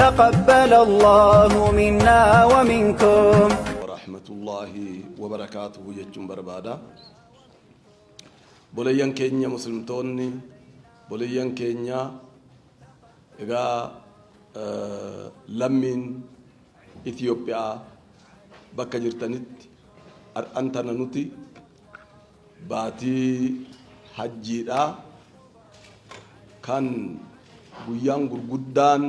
تقبل الله منا ومنكم. Warahmatullaahi wabarakaatuhu jechuun barbaada. Boleeyyan keenya muslimtoonni, boleeyyan keenya egaa lammiin Itiyoophiyaa bakka jirtanitti, har'an tana nuti baatii hajjiidha kan guyyaan gurguddaan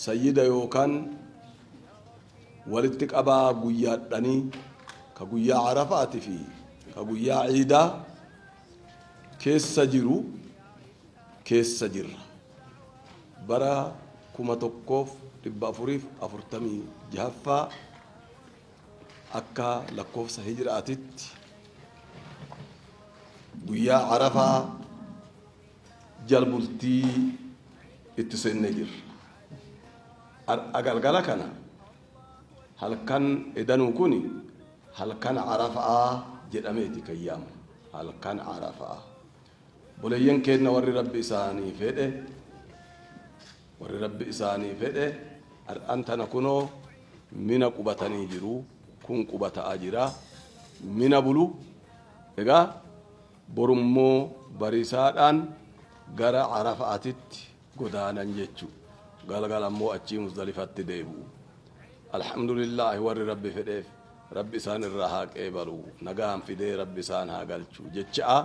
sayyida yookaan walitti qabaa guyyaadhanii ka guyyaa Arafaati fi ka guyyaa Ciidaa keessa jiru keessa jirra. Bara 1446ffaa akka lakkoofsa hijraatitti guyyaa Arafaa jalbultii itti seennee jirra. Har'a galgala kana, halkan edanuu kun halkan Arafaa jedhameeti kan yaamamu. Halkan Arafaa. Boleeyyan keenna warri Rabbi isaanii fedhe, warri Rabbi isaanii fedhe, har'an tana kunoo Mina qubatanii jiru. Kun qubata'aa jira. Mina bulu. Egaa borummoo bariisaadhaan gara Arafaatitti godaanan jechu. Galgala immoo achii Muzdalifatti deebi'u. Alhamdulillaahi, warri Rabbi fedheef Rabbi isaan irraa haa qeebalu. Nagaan fidee Rabbi isaan haa galchu jecha'a.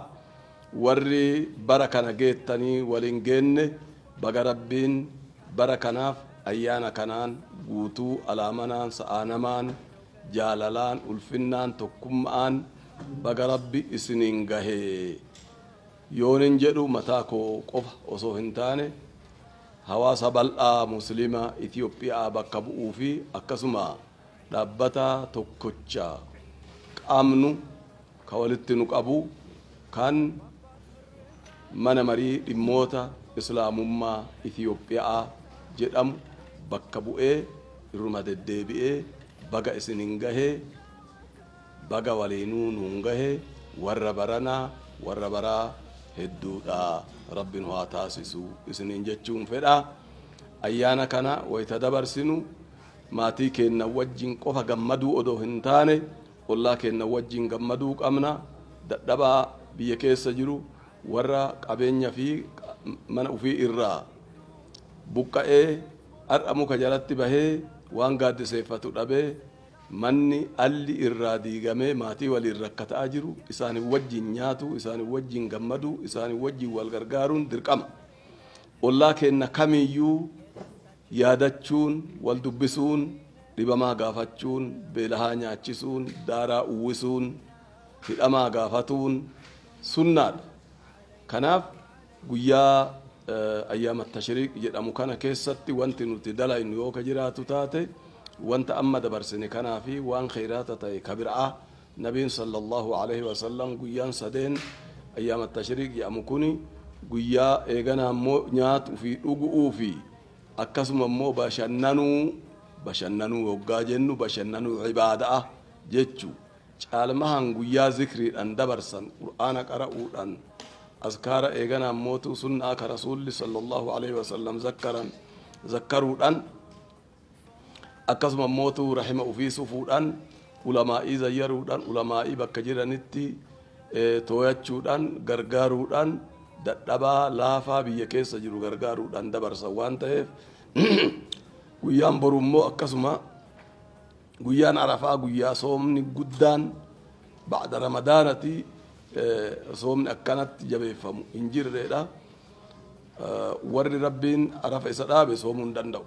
Warri bara kana geettanii waliin geenne, baga Rabbiin bara kanaaf ayyaana kanaan guutuu alaamanaan sa'aanamaan jaalalaan ulfinnaan tokkummaan baga Rabbi isiniin gahee yoonin jedhu, mataa koo qofa osoo hin taane hawaasa bal'aa muslima Itiyoophiyaa bakka bu'uu fi akkasuma dhaabbata tokkocha qabnu ka walitti nu qabu kan Mana Marii Dhimmoota Islaamummaa Itiyoophiyaa jedhamu bakka bu'ee irruma deddeebi'ee baga isinin gahee, baga waliinuu nuun gahee, warra baranaa warra baraa hedduudha Rabbi nu haa taasisu isiniin jechuun fedha. Ayyaana kana wayita dabarsinu maatii keenna wajjin qofa gammaduu odoo hin taane ollaa keenna wajjin gammaduu qabna. Dadhabaa biyya keessa jiru, warra qabeenya fi mana ufii irraa buqqa'ee har'a muka jalatti bahee waan gaaddiseeffatu dhabee, manni alli irraa diigamee maatii waliin rakkataa jiru isaanin wajjin nyaatu, isaanin wajjin gammaduu, isaanin wajjin wal gargaaruun dirqama. Ollaa keenna kamiyyuu yaadachuun, wal dubbisuun, dhibamaa gaafachuun, beelahaa nyaachisuun, daaraa uwwisuun, hidhamaa gaafatuun sunnaadha. Kanaaf guyyaa ayyaama tashriiq jedhamu kana keessatti wanti nuti dalaynu yoo ka jiraatu taate, wanta amma dabarsine kanaa fi waan kheyraata ta'e ka biraa. Nabiin sallallahu alaihi wasallam guyyaan sadeen ayyaama tashriiq jedhamu kuni guyyaa eeganaa immoo nyaatu fi dhugu'uu fi akkasuma immoo bashannanuu. Bashannanuu yoggaa jennu bashannanuu ibaada'a jechuu. Caalmahan guyyaa zikriidhan dabarsan, Qur'aana qara'uudhan, azkaara, eeganaa mootu sunnaa ka Rasuulli sallallahu alaihi wasallam zakkaran zakkaruudhan, akkasuma mootu rahima ufii sufuudhan, ulamaa'ii zayyaruudhan, ulamaa'ii bakka jiranitti tooyachuudhan, gargaaruudhan, dadhabaa laafaa biyya keessa jiru gargaaruudhan dabarsan waan ta'eef, guyyaan boru immoo akkasuma guyyaan Arafaa guyyaa soomni guddaan ba'da Ramadaanati soomni akkanatti jabeeffamu hin jirreedha. Warri Rabbiin Arafa isa dhaabe soomuu hin danda'u.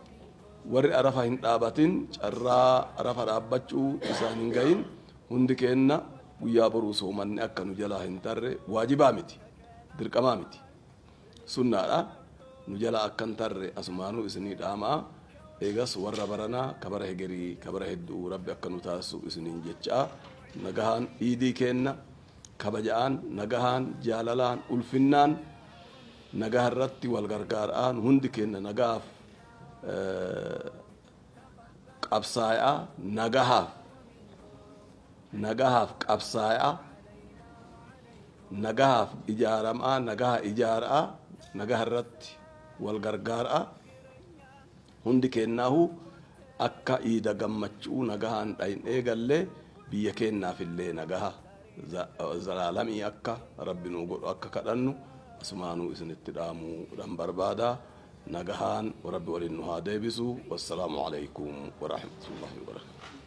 Warri Arafa hin dhaabatin, carraa Arafa dhaabbachuu isaan hin gahin, hundi keenna guyyaa boruu soomanni akka nu jalaa hin tarre waajibaa miti, dirqamaa miti, sunnaadha. Nu jalaa akka hin tarre asumaanuu isinii dhaamaa. Eegas warra baranaa ka bara hegerii ka bara hedduu Rabbi akka nu taasisu isiniin jechaa, nagahaan iidii keenna kabaja'aan, nagahaan, jaalalaan, ulfinnaan, nagaha irratti wal gargaara'aan, hundi keenna nagahaaf qabsaayaa, nagahaaf qabsaayaa, nagahaaf ijaaramaa, nagaha ijaara'a, nagaha irratti wal gargaara'a. Hundi keennaahu akka iida gammachuu nagahaan dhaynee gallee biyya keennaafillee nagaha zalaalamii akka Rabbi nuu godhu akka kadhannu asumaanuu isinitti dhaamuudhan barbaada. Nagahaan Rabbi waliin nu haa deebisu. Wassalaamu alaikum warahmatullahi wabarakatuh.